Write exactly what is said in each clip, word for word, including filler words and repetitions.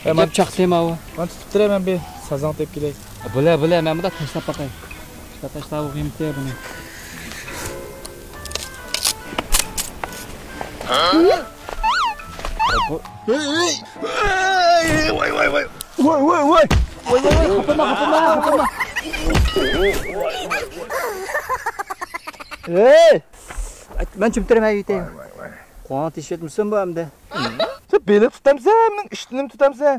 ئەجەب چاقتى ماۋۇ. مانا تۇتۇپ تۇرە، مەن بىر سازاڭ تېپىپ كېلەي. بولە، بولە، مەن بۇنى تاشلاپ باقاي. تاشلاپ، تاشلاپ بولغىيمىتى بۇنى. ۋاي، ۋاي، ۋاي. ۋاي، ۋاي، ۋاي. ۋاي، ۋاي، ۋاي. ۋاي، ۋاي، ۋاي. قاپىرما، قاپىرما، قاپىرما. ھەي! مەن چۈمتۈرەم، ھەي، يېتەي. ۋاي، ۋاي، ۋاي. قوڭ تېشىۋەتمىسۇن بۇ ئەمدى. سەن بېلىق تۇتامسەن، مېنىڭ ئىشتىنىمنى تۇتامسەن؟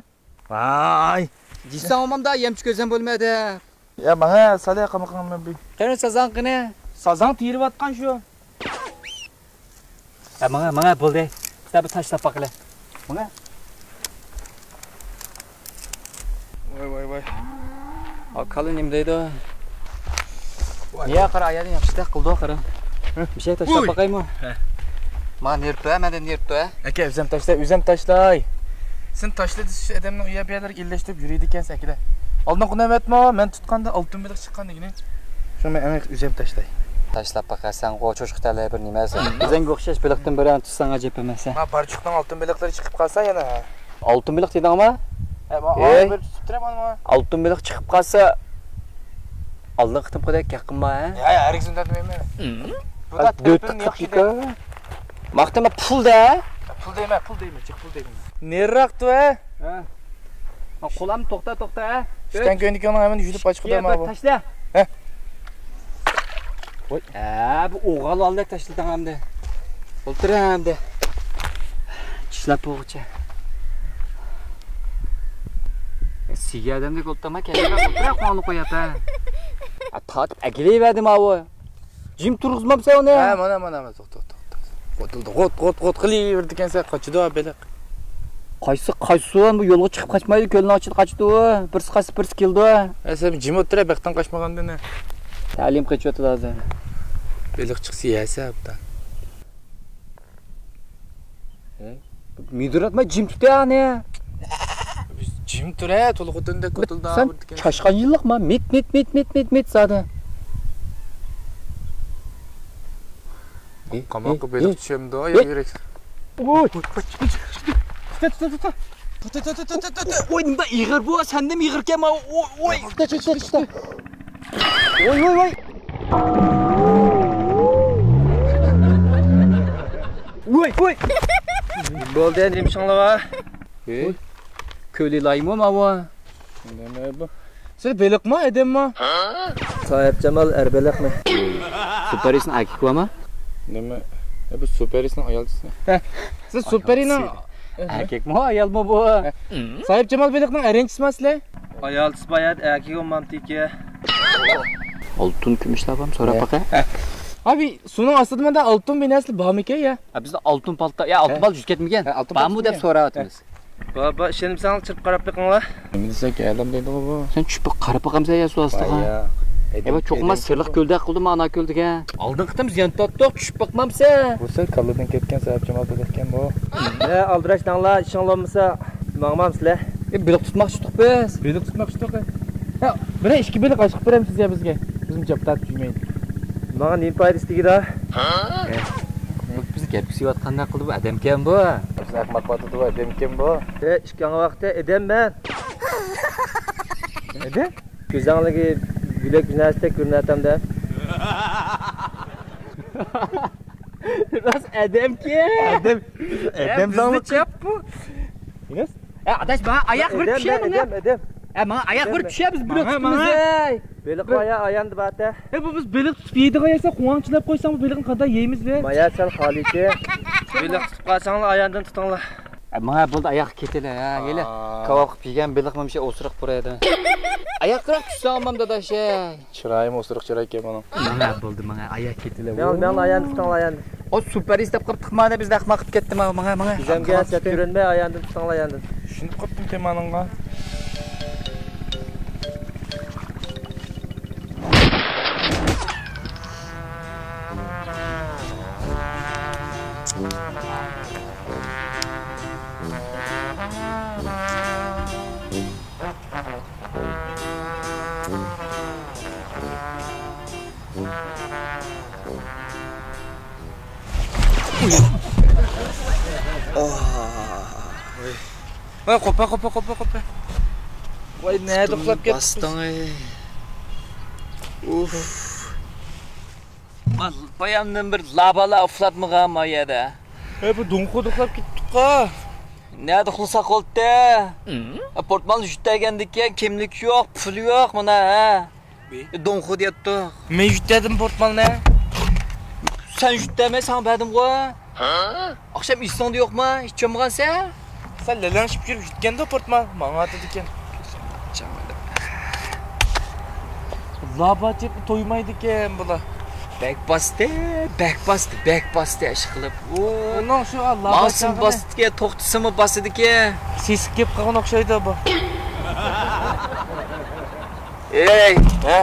ۋاي. جىساڭ ئومامدا يەمچۈك ئۆزەم بولمىدى. يا، ماڭا سالە قامىقىڭنى بىر. قېنى سازاڭ قېنى؟ سازاڭ تېرىۋاتقان شۇ. يا، ماڭا، ماڭا بولدى. سىلەر بىر تاشلاپ باقىلى. ماڭا. ۋاي، ۋاي، ۋاي. ئا، كالا نېمە دەيدۇ؟ ۋاي. يا، قارا، ئايالى ياخشىدەك قىلدى، قارا. ھە. بىر شەي تاشلاپ باقايمۇ؟ ھە. ماڭا نېرىپ تۇر، مەندە نېرىپ تۇر. ئاكا، ئۆزەم تاشلاي، ئۆزەم تاشلاي. سېنى تاشلا دېسە، شۇ ئادەمنىڭ ئۇ يەر بۇ يەرلەرگە ئىللەشتۈرۈپ يۈرىدىكەنسەن، ئاكا. ئالدىنقى نۆۋەتمۇ مەن تۇتقاندا ئالتۇن بېلىق چىققان دېگىنى. شۇڭا مەن ئەڭ ئۆزەم تاشلاي. تاشلاپ باقارسەنغۇ، چوشقا تەلەي بىر نېمە. سەنگە ئوخشاش بېلىقتىن بىرەرنى تۇتساڭ ئەجەب ئەمەسە. ما بارچۇقنىڭ ئالتۇن بېلىقلىرى چىقىپ قالسا يەنە. ئالتۇن بېلىق دېدىڭما؟ ھە، ما-، ئەي. بىر تۇتۇپ تۇرۇپ ئالما. ئالتۇن بېلىق چىقىپ قالسا، ئالدىنقى قېتىمقىدەك گەپ قىلما، ھە؟ يا، يا، ھەرگىز ئۇنداق دېمەيمەن. بۇ دا تۆپۈننى ياخشى دەيمەن. ماختىما پۇل دە. پۇل دەيمەن، پۇل دەيمەن، جىق پۇل دەيمەن. نېرىراقتۇ، ھە؟ ھە. قولام توختا، توختا، ھە؟ ئۈستەن كۆينىكىڭنىڭ ھەممىنى يۇلۇپ ئاچىقىدا ما بۇ. تاشلا. ھە. ۋاي. ھە، بۇ ئوغال ئالدەك تاشلىدىڭ ئەمدى. ئولتۇر ئەمدى. چىشلاپ بولغۇچە. سىگە ئادەمدەك ئولتۇرما، كەينىگە ئولتۇر، قولنى قويۇپ، ھە. تارتىپ ئەكېلىۋەردىم ئاۋۇ. جىم تۇرغۇزمامسەن ئۇنى؟ ھە، مانا، مانا، مانا، توختا، توختا، توختا. غوتۇلدى، غوت، غوت، غوت قىلىۋېرىدىكەنسەن، قاچىدۇ بېلىق. قايسى، قايسى سۇۋان بۇ يولغا چىقىپ قاچمايدۇ، كۆلنىڭ ئىچىدە قاچىدۇ. بىرسى قاچسا، بىرسى كېلىدۇ. ھە، سەن جىم ئولتۇر، بېقىڭ قاچمىغاندىن. تەلىيىم قېچىۋاتىدۇ ھازىر. بېلىق چىقسا يەسە ئوبدان. ھە؟ مىدىراتماي جىم تۇتە ئانى. بىز جىم تۇرە، تولا خوتۇندەك كوتۇلدا سەن ئاۋۇرىدىكەن. چاشقان يىللىقما؟ مىت، مىت، مىت، مىت، مىت، مىت زادى. قاماققا بېلىق چۈشەمدۇ، يا يۈرەك. ۋوي. تۇتا، تۇتا، تۇتا، تۇتا. تۇتا، تۇتا، تۇتا، تۇتا. ۋوي، نېمە ئېغىر بۇ؟ سەندىن ئېغىركەن ما؟ ۋوي، ۋوي. تۇتا، تۇتا، تۇتا، تۇتا. ۋوي، ۋوي، ۋوي. ۋوي، ۋوي. بولدى، ئەمدى نېمە ئىشىڭلار بار؟ ھوي. كۆلى لايمۇ ماۋۇ؟ نېمە بۇ؟ سىلەر بېلىقمۇ، ئادەممۇ؟ ساھىبجامال ئەر بېلىقمۇ؟ سۇپەرىسنىڭ ئەركىكى بارمۇ؟ نېمە؟ ئە، بۇ سۇپەرىسنىڭ ئايالچىسى. ھە، سىز سۇپەرىنىڭ ئەركەكمۇ، ئايالمۇ بۇ؟ ھە. ساھىبجامال بېلىقنىڭ ئەرەنچىسىما سىلەر؟ ئايالچىسى بايات ئەركىكى بولمامتىكى. ئالتۇن كۈمۈشلەر بارمۇ؟ سوراپ باقە. ھە. ئابى، سۇنىڭ ئاستىدا مۇنداق ئالتۇن بىنەسى بارمىكەن يا؟ ھە، بىزدە ئالتۇن پالتا، يا، ئالتۇن ھە. پالتا يۈز كەتمىگەن. ھە، ئالتۇن بارمۇ پالتا دەپ يا. سوراۋاتىمىز. ھە. بار، بار، ئىشەنمىسەڭلار چىرىپ قاراپ بېقىڭلار. نېمە دېسەك، ئادەم دەيدىغۇ بۇ. سەن چۈشۈپ قاراپ باقامسەن يا سۇ ئاستىغا؟ ۋاي يا. ئەي، بۇ ئادەم، چوقۇم ئادەم سېرىق كۆلدەك قىلدىمۇ ئانا كۆلدىگە؟ ئالدىنقى قېتىم زىيان تارتتۇق، چۈشۈپ باقمامسەن؟ بۇ سەل كاللىدىن كەتكەن سەۋەبچىمال بېلىقكەن بۇ. ھە، ئالدىراشتاڭلار، ئىشىڭلار بولمىسا ماڭمامسىلەر؟ ئە، بېلىق تۇتماقچىدۇق بىز. بېلىق تۇتماقچىدۇق. ھە، بىرەر ئىككى بېلىق ئاچىقىپ بېرەمسىز يا بىزگە؟ بىزمۇ جاپ تارتىپ يۈرمەيلى. ماڭا نېمە پايدىسى تېگىدۇ؟ بىز گەپكە سېلىۋاتقاندەك قىلدى، بۇ ئادەمكەن بۇ. بىزنى ئەخمەق قىلىۋاتىدۇ، بۇ ئادەمكەن بۇ. ئە، ئىككىڭ ۋاقتى ئادەممەن. ئادەم؟ كۆزۈڭلىكى بۆلەك نەرسىدەك كۆرۈنەتتىم دە. راست ئادەمكەن. ئادەم، ئادەم داڭلىق. چاپ بۇ. ئىناس؟ ئە، ئاداش، ماڭا ئاياق بىر چۈشە ماڭا. ئادەم، ئادەم. ئە، ماڭا ئاياق بىر چۈشە، بىز بېلىق تۇتىمىز. بېلىق ئايا ئاياندا بار ئەتە. ئە، بۇ بىز بېلىق تۇتۇپ يەيدىغان يەرسە، قوڭاڭ چىلاپ قويساڭ، بۇ بېلىقنى قانداق يەيمىز بىز؟ مايا سەل خالىيچى. بېلىق تۇتۇپ قالساڭلار، ئاياندىن تۇتۇڭلار. ئە، ماڭا بولدى، ئاياق كېتىلە، ھە، يېلى. كاۋاپ قىلىپ يېگەن بېلىقمۇ مۇشۇ ئوسۇرۇق بۇرا ئىدى. ئاياق قىراق چۈشسەڭ ئامام داداش، ئەي. چىرايىمۇ ئوسۇرۇق چىرايكەن بۇنىڭ. ماڭا بولدى، ماڭا ئاياق كېتىلە. مەن، مەن ئايان تۇتۇڭلار، ئايان. ئۇ سۇپەر ئىستەپ قاپتىق مانا، بىزنى ئەخمەق قىلىپ كەتتى مانا، ماڭا، ماڭا. بىزەمگە سەت كۆرۈنمەي ئاياندىن تۇتۇڭلار، ئاياندىن. چۈشىنىپ قاپتىمكەن مانىڭغا. ۋاي، قوپا، قوپا، قوپا، قوپا. ۋاي، نەدە ئۇخلاپ كەتتىڭ؟ ئۇف. بايامدىن بىر لابالا ئۇخلاتمىغان ما يەردە. ھە، بۇ دۇڭخۇدا ئۇخلاپ كەتتۇققا. نەدە ئۇخلىساق بولدى؟ ھە، پورتمالنى يۈتەگەندىكىن، كىملىك يوق، پۇل يوق مانا، ھە. دۇڭخۇ دەپتۇ. مەن يۈتەدىم پورتمالنى. سەن يۈتەمەي، ساڭا بەردىمغۇ. ئاخشام ئېسىڭدە يوقما؟ ئىچەلمىغانسەن؟ سەن لەلەڭشىپ يۈرۈپ يۈتكەندۇ پورتمال. ماڭا ئاتىدىكەن. لابا چېپى تويمايدىكەن بۇلار. بەك باستى، بەك باستى، بەك باستى، ئىشقىلىپ. ئۇنىڭ شۇ لابا ماۋسىمۇ چاغىنى باستىكەن، توختىسىمۇ باسىدىكەن. سېسىق كېلىپ قالغان ئوخشايدۇ بۇ. ئەي! ھە؟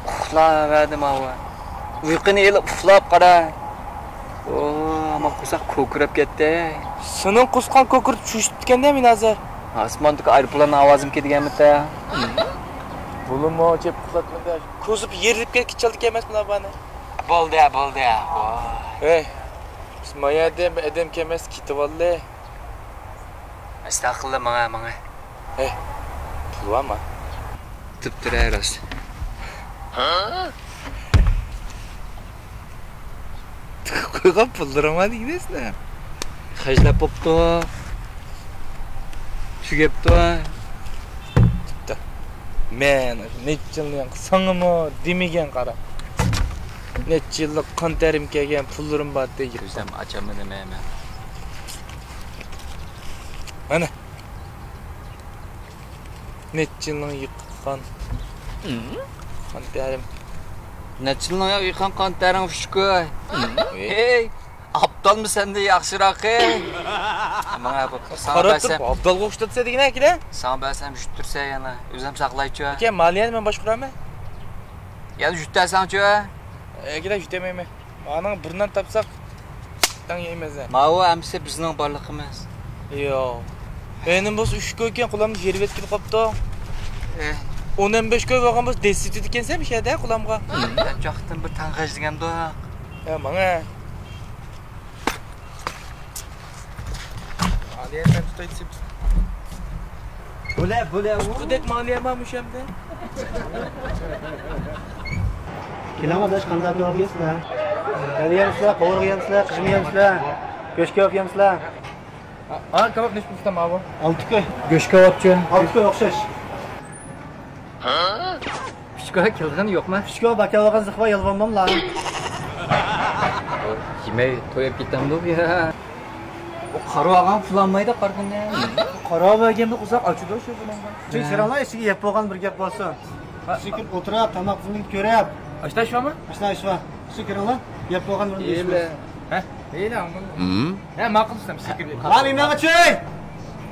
ئۇخلاۋەردىم ئاۋۇ. ئۇيقۇنى ئېلىپ ئۇخلاپ قارا. ئو، ئەمما قورساق كوكۇراپ كەتتى. سېنىڭ قورسىقىڭ كوكۇرۇپ چۈشۈپتىكەن-دە مېنى ھازىر. ئاسماندىكى ئايروپىلاننىڭ ئاۋازىمىكى دېگەنمىتە؟ بۇلىمۇ چېپ ئۇخلاتمىدى. كوزۇپ يېرىلىپ كەتكىچە چالدى كەلمەسمۇ لابانى؟ بولدى، بولدى. ۋاي. ھەي، بىز ما يەردە ئادەم كەلمەس كېتىۋالدى. ئەستەغپۇرۇللا، ماڭا، ماڭا. ھەي، پۇل بارمۇ؟ تۇپتۇرە راست. قويغان پۇللىرىڭ بار دېگىنىسىنە. خەجلەپ بوپتۇ. تۈگەپتۇ. بوپتۇ. مەن نەچچە يىلنى ساڭىمۇ دېمىگەن قارا. نەچچە يىللىق قان تەرىم كەلگەن پۇللىرىم بار دېگەن. كۆزۈم ئاچالمىدىم مەن. مانا. نەچچە يىلنىڭ يىغقان قان تەرىم. نەچچە يىلنىڭ يىغقان قان تەرىڭ، فىشكوي. ھەي، ئابدالمۇ سەندىن ياخشىراق، ھەي. ماڭا بۇ، ساڭا قاراپ بەرسەم. تۇرۇپ ئابدالغا ئوخشىتىپسەن دېگىنە، ئەكىلە. ساڭا بەرسەم يۈتتۈرسەن يەنە. ئۆزۈم ساقلايچۇ. ئەكە، مالىيەنى مەن باشقۇرامەن. يەنە يۈتتۈرسەڭچۇ. ئەكىلە، يۈتەلمەيمەن. ئانىڭ بۇرنىنى تاپساق، تەڭ يەيمىز ھە. ماۋۇ ئەمىسە بىزنىڭ بارلىقىمىز. ياق. ئەنە بولسا ئۈچ كوي ئىكەن، قولۇمدا يېرىۋەتكىلى قاپتۇ. ئە. ئون بەش كوي بولغان بولسا دەسسىتىدىكەنسەن مۇشۇ يەردە قولۇمغا. مەن چاقتىن بىر تەڭ خەجلىگەندۇ. ھە، ماڭا. مالىيە مەن تۇتاي دېسەم. بۇلە، بۇلە، ئۇ. تۇتقۇدەك مالىيە بار مۇشۇ يەردە. كېلىڭ ئاداش، قانداق پىلاۋ يەيسىلەر؟ كەللە يەمسىلەر، قوۋۇرغا يەمسىلەر، قىژما يەمسىلەر، گۆش كاۋاپ يەمسىلەر؟ ھا، كاۋاپ نەچچە پۇل ئۇستام ئاۋۇ؟ ئالتە كوي. گۆش كاۋاپچۇ؟ ئالتە كوي ئوخشاش. پىشكا كەلگەن يوقما؟ پىشكا باكا بولغان زىخ بار، يالغان بولما. يېمەي تويۇپ كېتەمدۇ يا؟ ئۇ قارا ئالغان پۇل ئالمايدۇ قارىغىنى. قارا بەرگەندە قورساق ئاچىدۇ شۇ بۇنىڭغا. شۇ كىرىڭلار ئىچىگە يەپ بولغان بىر گەپ بولسۇن. ھە. ئىچىگە كىرىپ ئولتۇراپ، تاماق پۇلىنى كۆرۈپ. ئاشتا ئىش بارمۇ؟ ئاشتا ئىش بار. شۇ كىرىڭلار، يەپ بولغان بىر ئىش بولسۇن. ھە؟ ھە، ماقۇل ئۇستام، ئىچىگە كىرىپ. مانا مېھمانغا چۈش!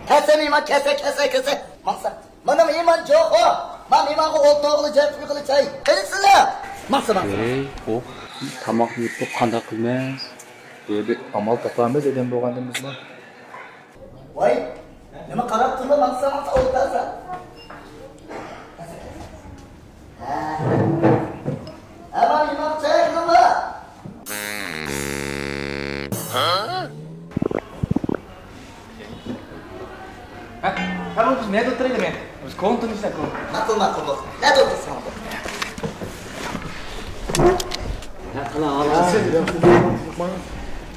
كەلسە مېھمان، كەلسە، كەلسە، كەلسە. ماڭسا. مانا مېھمان جوخو. ما مېھمانغا ئولتۇرغىلى جاي، قۇيغىلى چاي. قېنى سىلەر؟ ماڭسا، ماڭسا. ئەي، ئوھ، تاماق يېيىپ قانداق قىلىمىز؟ بىر ئامال تاپامىز ئادەم بولغاندىن بىزمۇ. ۋاي، نېمە قاراپ تۇرما، ماڭسا، ماڭسا، ئولتۇرسا. ھە. ھە، ما مېھمان چاي قىلىڭلار. ھە؟ ھە، بۇ بىز نەدە ئولتۇرايلى مەن؟ بىز كونتىنېنتتا، كونتىنېنتتا. ماقۇل، ماقۇل، ماقۇل. نەدە ئولتۇرساڭ بولدى. ھە، قىلا، ھە.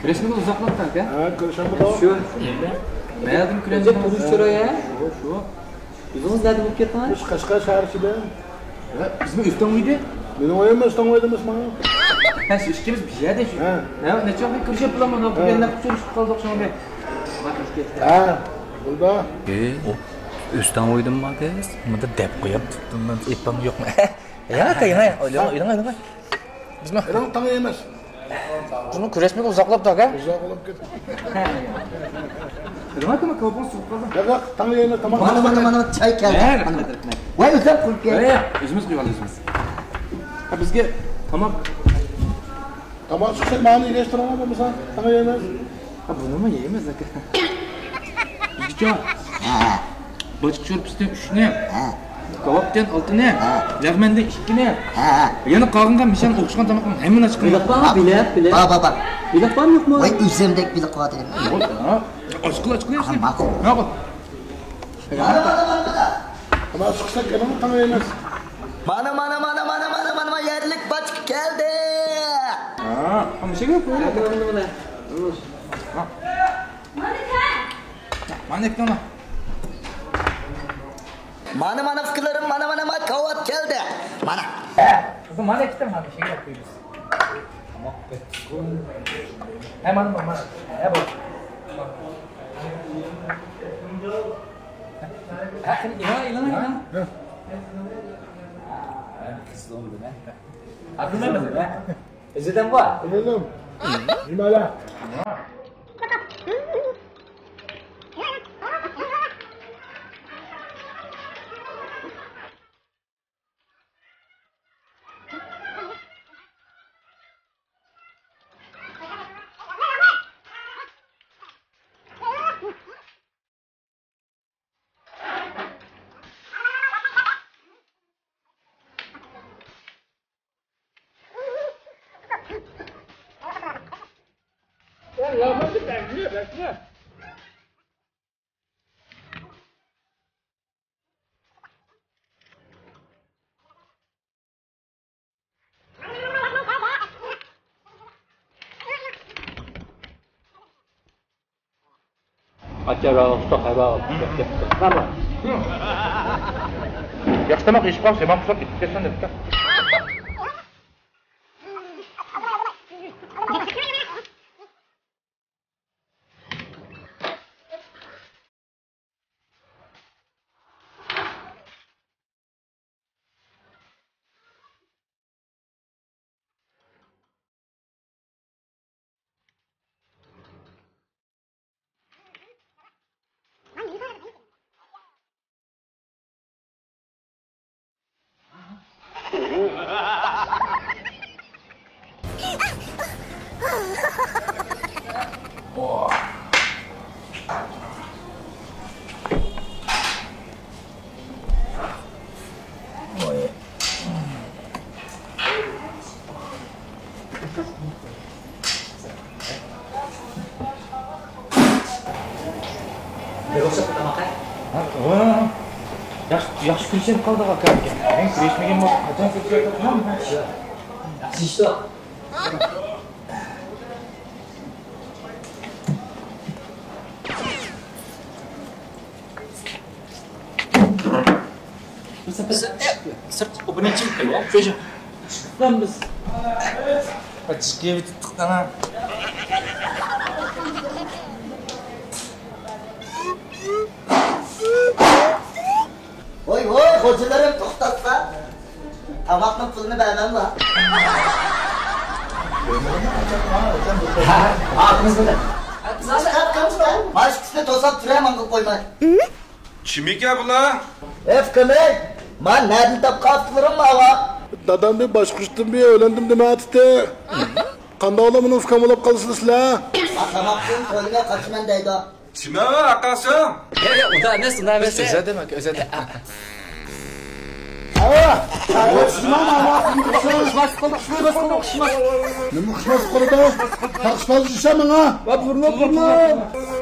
رەسمىگە ئۇزاقلاپتۇ ئاكا. ھە، كۆرۈشەمدۇ؟ شۇ. مەلۇم كۆرۈنۈش چىراي، ھە؟ شۇ. ئۆزىڭىز نەدە بولۇپ كەتتىڭىز؟ مۇشۇ قەشقەر شەھەر ئىچىدە. ھە، بىزمۇ ئۆستەڭ ئۆيدە. مېنىڭ ئۆيۈم ئۆستەڭ ئۆيدە، مىس ماڭا. ھە، شۇ ئىككىمىز بىر يەردە شۇ. ھە. ھە، نەچچە ۋاقىت كۆرۈشۈپ بولامدۇ، ھە. بۈگۈن نەق ئۇچرىشىپ قالدۇق شۇڭا بىر. ھە، بولدى. ئۆستەڭ ئۆيدىمۇ بار قىز؟ مۇندا دەپ قويۇپ تۇتتۇم مەن، ئېپىڭ يوقمۇ؟ يا، يا، يا، ئويلىما، ئويلىما، ئويلىما. بىزمۇ. ئېلىڭ تاڭ ئەمەس. بىزمۇ كۆرۈشمىگە ئۇزاقلاپتۇ ئاكا. ئۇزاقلاپ كەتتى. نېمە كىم كاۋاپنى سۇغۇپ قالدى؟ ياق، ياق، تاڭ يەيمىز، تاماق. مانا، مانا، مانا، چاي كەلدى. ھە، رەھمەت، رەھمەت. ۋاي، ئۆزۈم قۇيۇپ كەل. ھە، ئۆزىمىز قۇيۇۋالىمىز بىز. ھە، بىزگە تاماق. تاماق چىقسا مانا ئىگىلەشتۈرۈڭلار بولمىسا. تاڭ يەيمىز. ھە، بۇنىمۇ يەيمىز ئاكا. بىزگىچە. ھە. باچقا شورپىسىدىن ئۈچنى، ھە. كاۋاپتىن ئالتىنى، ھە. لەغمەندىن ئىككىنى، ھە، ھە. يەنە قالغانغا مىشەن ئوخشىغان تاماقنىڭ ھەممىنى ئاچىقىمەن. بېلىق بارمۇ؟ بېلىق، بېلىق. بار، بار، بار. بېلىق بارمۇ يوقمۇ؟ ۋاي، ئۆزۈمدەك بېلىق بار دېدىم. يوق، ھە. ئاچقىلى، ئاچقىلى. ھە، ماقۇل. ماقۇل. مانا، مانا، مانا، مانا. ئەمما سۇقساق ئېنىڭ تاڭ ئەمەس. مانا، مانا، مانا، يەرلىك باچكا كەلدى. ھا، مۇشۇ گەپ بۇيرۇ. مانا، مانا. مانا، مانا، ئۇكىلىرىم، مانا، مانا، مانا، كاۋاپ كەلدى. مانا. قىزىم، مانا، ئىككى تال مانا، شېكەر قويىمىز. ھە، مانا، مانا، مانا. ھە، بۇ. ھە، ئېلىڭ، ئېلىڭ، ئېلىڭ. ھە. ھە، قىز بولدى، ھە. ئاكىسى بولدى، ھە. ئىززىتىم بار. ئىززىتىم. نېمىلا؟ ياخشى تاماق يېيىشىپ قالسا، يامان قۇسۇپ كېتىپ كەتسۇن دەپتۇ. ياخشى، ياخشى كۈرىشىپ قالدىغۇ ئاكا. مەن كۈرەشمىگەن بولسام قاچان كۈرىشەتتىم. ياخشى ئىشتۇ. سىرت ئوبۇنىچىلىك قىلىۋال. شۇ، شۇ. بىز جىكىۋېتىپتۇق دەڭە. ۋوي، ۋوي، خوجىلىرىم توختاتسا، تاماقنىڭ پۇلىنى بەرمەملا. ئاكىمىز بىلەن. ماشقىسىنى توساپ تۇرە، ماڭا قويماي. كىمىكەن بۇلار؟ ئەپ قىلماي، ما نەدىن تاپقان ئاتلىرىم ماۋا؟ دادام بىر باشقۇرۇشتىن بىر ئۆيلەندىم دېمەتتى. قانداقلا مېنىڭ ئۇكام بولۇپ قالىسىلەر سىلەر؟ تاماقتىن تۆلىمەي قاچىمەن دەيدۇ. كىم ئۇ ئاكاسى؟ ياق، ياق، ئۇنداق ئەمەس، ئۇنداق ئەمەس. ئۆزى دېمەك، ئۆزى دە. ئۇقۇشماس قىلدى، ئۇقۇشماس قىلدى، ئۇقۇشماس. نېمە ئۇقۇشماس قىلدى؟ تاقىشماس دېسە ماڭا. ۋا، بۇرنۇ، بۇرنۇ.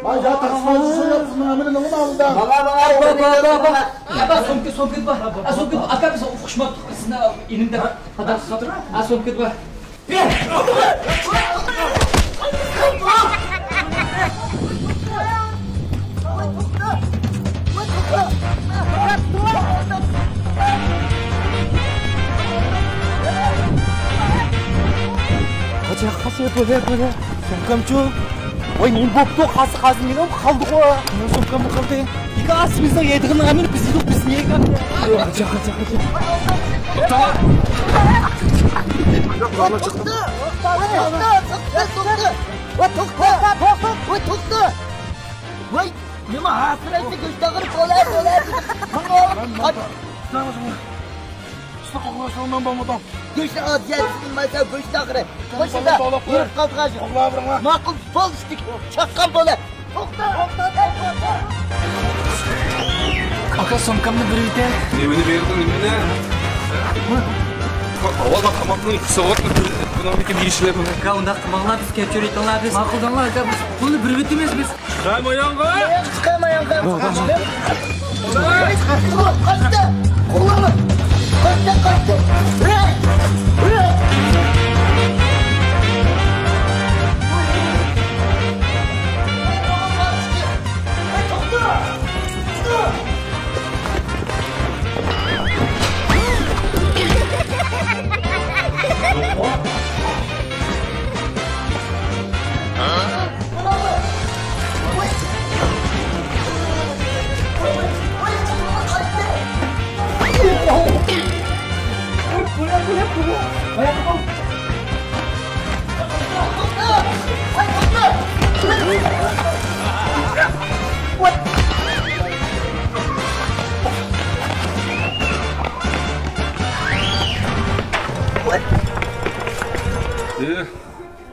مانا تاقىشماس دېسە يوق، بۇنىڭ ئەمرى نېمە ئالدىدا؟ ماڭا، ماڭا، بۇرنۇ، بۇرنۇ. ئاكا، سومكا، سومكا بار. ئا، سومكا، ئاكا، بىز ئۇقۇشماپتۇق، سىزنى ئېنىمدە. ئا، سومكا بار. قاچا، قاچا، بولە، بولە. سومكامچۇ؟ ۋاي، نېمە بوپتۇ؟ قازا، قازا، نېمە قالدىغۇ؟ مېنىڭ سومكاممۇ قالدى. ئىككى ئاز بىزنىڭ يەيدىغىنىڭ ھەممىنى بىز يېدۇق، بىزنى يېگەن. قاچا، قاچا، قاچا. توختا! توختا! توختا! توختا! ۋاي، توختا! ۋاي، توختا! ۋاي، نېمە ھاسىرەتلىك گۆش تاغىرى بولە، بولە. ماڭا ئالىپ قاچ. سىزنى قوغلاشنىڭ مەن بولمىدىم. گۆشنى ئاز يەرسىز بىلمەيسەن، گۆش تاغىرى. قوشۇندا يۈرۈپ قالدىغان. ماقۇل، بول ئىشتىك. چاققان بولە. توختا! ئاكا، سومكامنى بېرىۋېتە. نېمىنى بېرىدۇ، نېمىنى؟ ئاۋۋال تاماقنى سوۋغات بۇنىڭدىكى دېيىشلەر بۇ. ئاكا، ئۇنداق قىلماڭلار، بىز كەچۈرۈۋېتىڭلار، بىز. ماقۇلداڭلار، ئاكا، بىز پۇلنى بېرىۋېتىمىز، بىز. چىقاي مايانغا! چىقاي مايانغا! قاچتى! قوغلىما! قاچتى، قاچتى!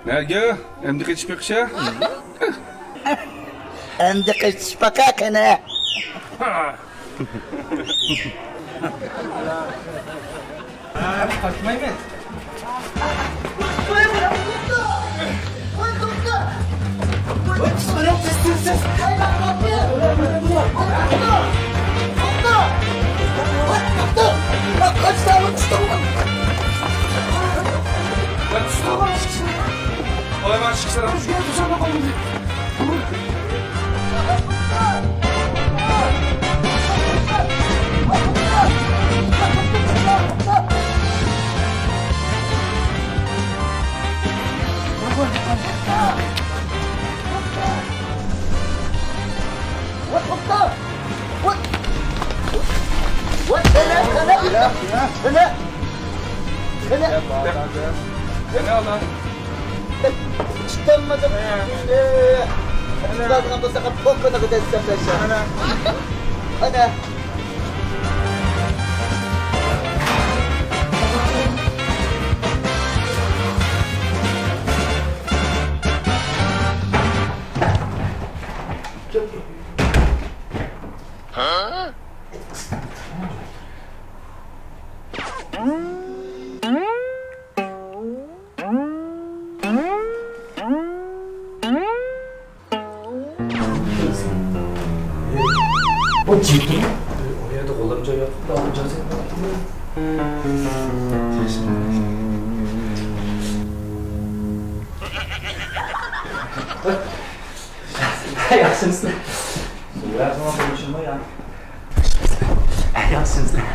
نەگە؟ ئەمدى قېچىپ بېقىش ھە؟ ئەمدى قېچىش باقە قېنى. قاچمايمەن. قېنى؟ قېنى ئانا؟ چىقالمىدىم. ئۇستازغا بولسا پوكىنىغا دەسسەپ تاشلا. قېنى؟ ياخشىمسىلەر؟ ياخشىمسىلەر؟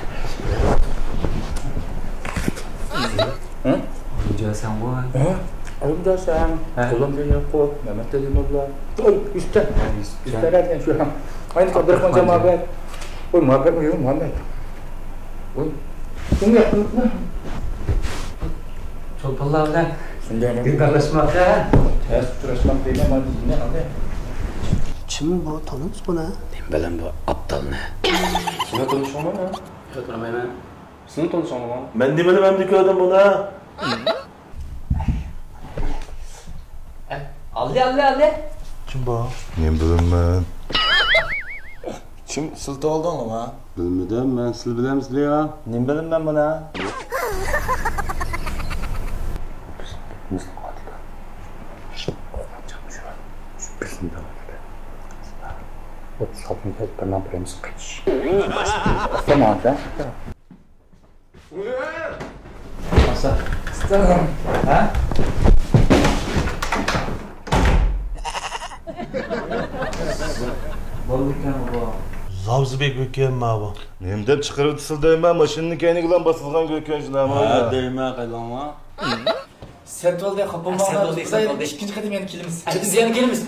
ھە؟ ئويۇنجۇ ھەسەنغۇ؟ ھە؟ ئويۇنجۇ ھەسەن. ھە. قولۇمجۇ ياقۇپ، مەمەت تەجىمۇللا. ئوي، يۈسۈپجان. ھە، يۈسۈپجان. يۈسۈپجان ئەكەم شۇ. ئاينى ئابدۇراخمان جامابەت. ئوي، مۇھەببەت، ئوي، مۇھەممەت. ئوي، كىمگە ياقتۇرۇپلا؟ چولپانلار بىلەن دىدارلاشماق ھە؟ تەس ئۇچراشماق دەيمەن، مانا يېنى ئالدى. كىم بۇ، تونۇمسىز بۇنى؟ نېمە بىلەن بۇ ئابدالنى؟ سېنىڭ تونۇشۇڭمۇ؟ ياق، تونۇمايمەن. سېنىڭ تونۇشۇڭمۇ؟ مەن نېمىنى ئەمدى كۆردۈم بۇنى؟ ئالدى، ئالدى، ئالدى. كىم بۇ؟ نېمە بىلىمەن. كىم سىلتىۋالدىڭلىما؟ بىلمىدىم، مەن سىلى بىلەمسىلە يا؟ نېمە بىلىمەن مانا؟ ئوتتۇز ئالتىنچى بىرنىڭ بىرىنچىسى قېچىش. ئۇستا ماڭا. ھە؟ بولدىكەن بۇ. زاۋزا بەك گۆكەن ماۋۇ. نېمە دەپ چىقىرىۋېتىسىلە دەيمەن، ماشىنىنىڭ كەينىگىلا باسىدىغان گۆكەن شۇنداقمۇ؟ ھە، دەيمەن، قايلاڭلار. سەت بولدى، خاپا بولماڭلار. سەت بولدى، سەت بولدى. ئىككىنچى قېتىم يەنە كېلىمىز. بىز يەنە كېلىمىز.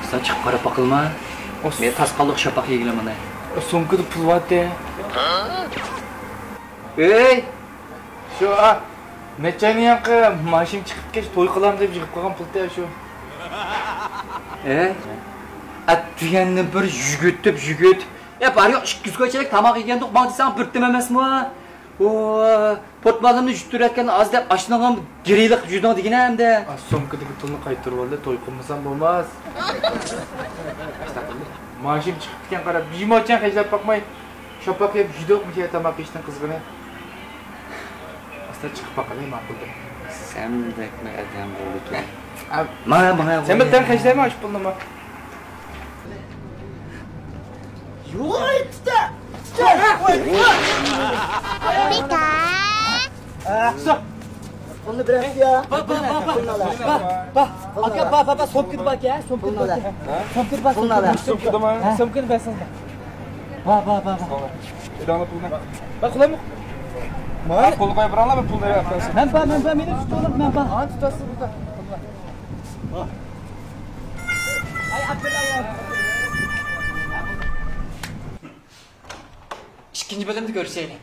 سەن چىقىپ قاراپ باقىلما. مەن تاس قالدۇق شاپاق يېگىلى مانا. سومكىدا پۇل بارتى. ئۆي! شۇ، ئا، نەچچە ئاينىڭ يانقى ماشىنا چىقىپ كەچ توي قىلام دەپ يىغىپ قالغان پۇلتى شۇ. ئەي، ئەتىگەندىن بىر يۈگۈتۈپ، يۈگۈت. يا، بار يوق ئىككى يۈز كوچىلىك تاماق يېگەندۇق، ماڭا دېسەڭ بىر تىم ئەمەسمۇ؟ ئۇ، پورتمالىمنى يۈتتۈرۈۋەتكەن ئاز دەپ ئاشنىڭ گىرىلىق يۈزۈڭ دېگىنە ئەمدى. ئا، سومكىدىكى پۇلنى قايتۇرۇۋالدى، توي قىلمىسام بولماس. ماشىنا چىقىپ كەتكەن قاراپ، بىر يۇماچان خەجلەپ باقماي، شاپاق يەپ يۈدۈق مۇشۇ تاماق يېيىشتىن قىزغىنى. ئاستا چىقىپ باقايلى، ماقۇل دەپ. سەندەكمۇ ئادەم بولىدىكەن. ماڭا، ماڭا. سەن بىر تەڭ خەجلەيمەن ئاشۇ پۇلنىمۇ. يوي، تۇتا! تۇتا! بىكار. ئە، سو. پۇلنى بېرەمسىز يا؟ با، با، با، با. پۇلنى ئالا. با، با. پۇلنى ئاكا، ئالا. با، با، با، سومكىدا بار ئىكەن، سومكىدا بار ئىكەن. پۇلنى ئالا. سومكىدا بار، پۇلنى ئالا. سومكىدا. سومكىدىمۇ؟ ھە؟ سومكىنى بەرسىڭىز. با، با، با، با. ئىدارە پۇلنى. با، قۇلامۇق. مانا. پۇلنى قويۇپ بېرىڭلار، مەن پۇلنى بېرىپ بەرسەم. مەن با، مەن با، مېنى تۇتۇۋېلىڭ، مەن با. ھە، تۇتاسىز، تۇتاسىز. ئاي، ئابدۇللا يا. ئىككىنچى بۆلۈمدە كۆرۈشەيلى.